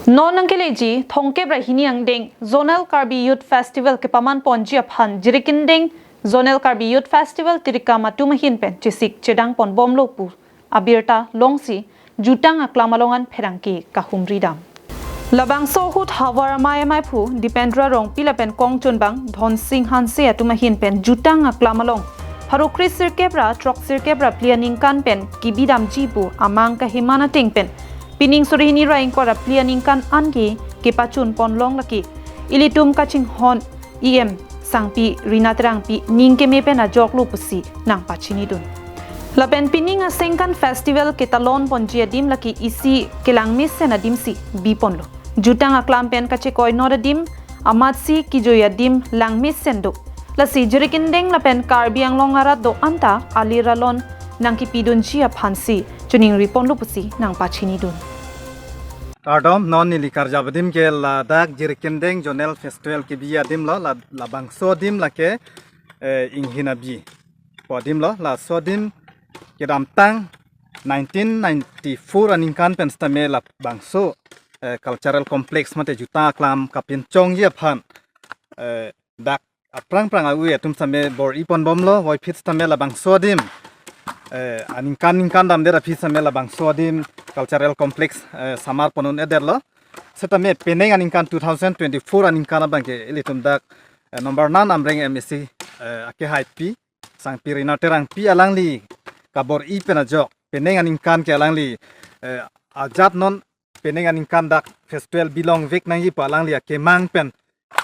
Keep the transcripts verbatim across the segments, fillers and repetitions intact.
Non nangkeleji thongkep ra hini angdeng Zonal Karbi Youth Festival kepaman ponji aphan Jirikindeng Zonal Karbi Youth Festival tirikam atum ahin pen chesik chedang ponbomlo pu abirta longsi jutang aklam along an pherangke kahumri dam. Labangso ahut havar amei amaiphu Dipendra Rongpi lapen kongchunbang Dhonsing Hanse atum ahin pen jutang aklam along pharo kre sirkep ra throk sirkep ra phli aningkan pen kebidamji pu amang kaheman ateng pen pining suri hini ra ingkoi ra phli aningkan anke kepachun ponlong lake ilitum kachinghon E M Sangpi Rina Terangpi ning keme pen ajoklo pusi nangpachinidun. Lapen pining asengkan festival ketalon ponji adim lake isi kelangmesen adimsi biponlo. Jutang aklam pen kachekoi not adim amatsi kejoi adim langmesen do. Lasi Jirikindeng lapen Karbi Anglong arat do-an ta alir alon nangkepidunji aphansi choningri ponlo pusi nangpachinidun. Kardom, non neli karjap adim ke ladak Jirikindeng Zonal Festival kebi adim lo, la, labangso adim lake, eh, Inghinabi pu adim lo, laso adim kedamtang nineteen ninety-four aningkan pen sitame labangso, eh, cultural complex mate jutang aklam kapinchongji aphan, eh, dak aphrang phrang a-ui atum sitame bor-i ponbomlo, voiphit sitame labangso adim, eh, aningkan ningkan damdet aphi sitame labangso adim cultural complex, eh, samar pon un-edetlo. Sitame penang aningkan two thousand twenty-four aningkan abangke ilitum dak, eh, number nine Amreng M A C, eh, akehaipi Sangpi Rina Terangpi alangli kabor-i pen ajok penang aningkan ke alangli, eh, ajat non penang aningkan dak festival bilong vek nangji pu alangli akemang pen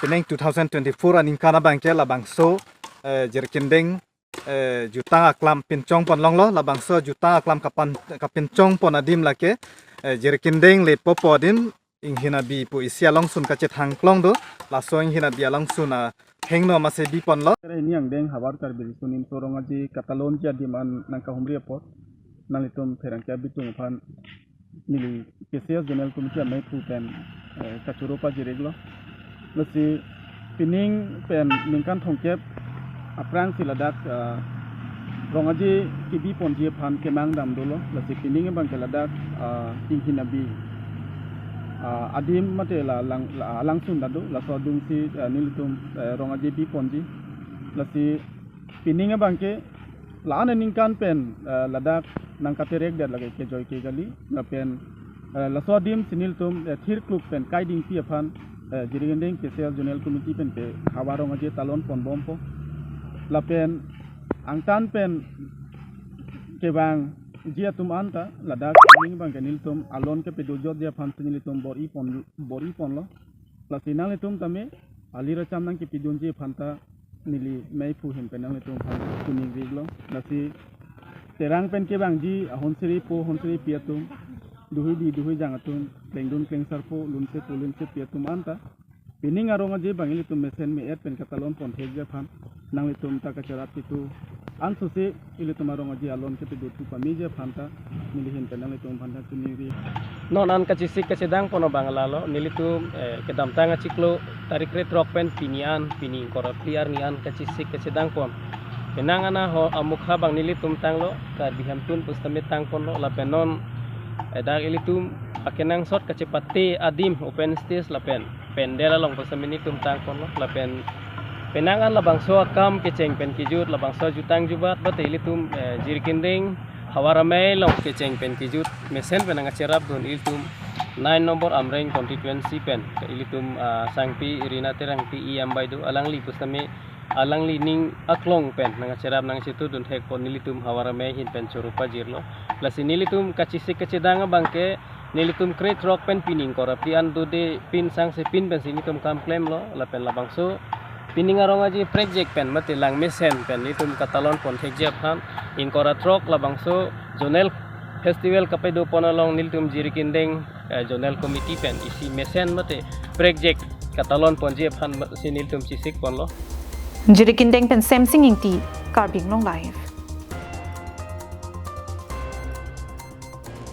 penang two thousand twenty-four aningkan abangke labangso, eh, Jirikindeng, eh, jutang aklam pinchong ponlonglo, labangso jutang aklam kapan, kapinchong pon adim lake, eh, Jirikindeng lepo pu adim Inghinabi pu isi alongsun kachethang klong do, laso Inghinabi alongsun ahengno mase biponlo. Tere hini angdeng havar Karbi Riso Nimso Rong Aje katalonji adim an nangkahumri apot nanglitum pherangke abitung aphan neli K C S Zonal Committee ameiphu pen, eh, kachoro pajir-iklo. Lasi pining pen ningkan thongkep aphrangsi ladak, eh, Rong Aje kebi ponji aphan kemang dam dolo. Lasi pining abangke ladak, eh, Inghinabi, eh, adim mate la lang, la langsun ta do. Laso adungsi, eh, nelitum, eh, Rong Aje bi ponji. Lasi pining abangke la-an aningkan pen, eh, ladak nangkaterekdet lake kejoi ke kali, lapen, eh, laso adim si nelitum, eh, thirkluk pen kaidingpi aphan, eh, Jirikindeng K C S Zonal Committee pen ke havar Rong Aje talon ponbompo. Lapen angtan pen kevangji atum anta ladak ning abangke nelitum alon kepedojotji aphan si nelitum bor-i pon, bor-i ponlo. Lasi nanglitum tame alir acham nangkepidunji aphan ta neli meiphu ahin pen nanglitum aphan choningri-iklo. Lasi Terang pen kevangji ahonsiri po honsiripi atum, duhuidi duhuijang atum, klengdun klengsarpo, lunsepo lunsepi atum anta pining a-Rong Aje abang ilitum mesen me-et pen katalon ponthekji aphan nanglitum ta kacherap kitu ansose ilitum a-Rong Aje alon kepedothu pameji aphan ta neli ahin pen nanglitum aphan ta choningri. Non an kachesik kachedang pon abang lalo, nelitum, eh, kedamtang achiklo tarik krethrok pen pini an, pini ingkoi ra phli arni an kachesik kachedang pon. Penang ana ho amukha abang nelitum tanglo, Karbi Hemtun pusitame tang ponlo, lapen non, eh, dak ilitum akenangsot kachepate adim open stage lapen pandal along pusitame nelitum tang ponlo, lapen penang an labangso akam kecheng pen kejut, labangso jutang jubat, bate ilitum, eh, Jirikindeng havar amei along kecheng pen kejut mesen pen nangkacherapdun ilitum nine number Amreng constituency pen ilitum, ah, Sangpi Rina Terangpi E M Baidu alangli pusitame alangli ning aklong pen nangkacherap nangchetudun thek pon nelitum havar amei ahin pen choro pajirlo. Lasi nelitum kachesik kachedang abangke nelitum krethrok pen pini ingkoi ra phli an dode pin sangse pin pensi nelitum kam klemlo, lapen labangso pining a-Rong Aje prekjak pen mate langmesen pen nelitum katalon ponthekji aphan ingkoi ra throk labangso zonal festival kapedo pon along nelitum Jirikindeng, eh, zonal committee pen isi mesen mate prekjak katalon ponji aphan si nelitum chesik ponlo. Jirikindeng pen Semsing Ingti, Karbi Anglong Live.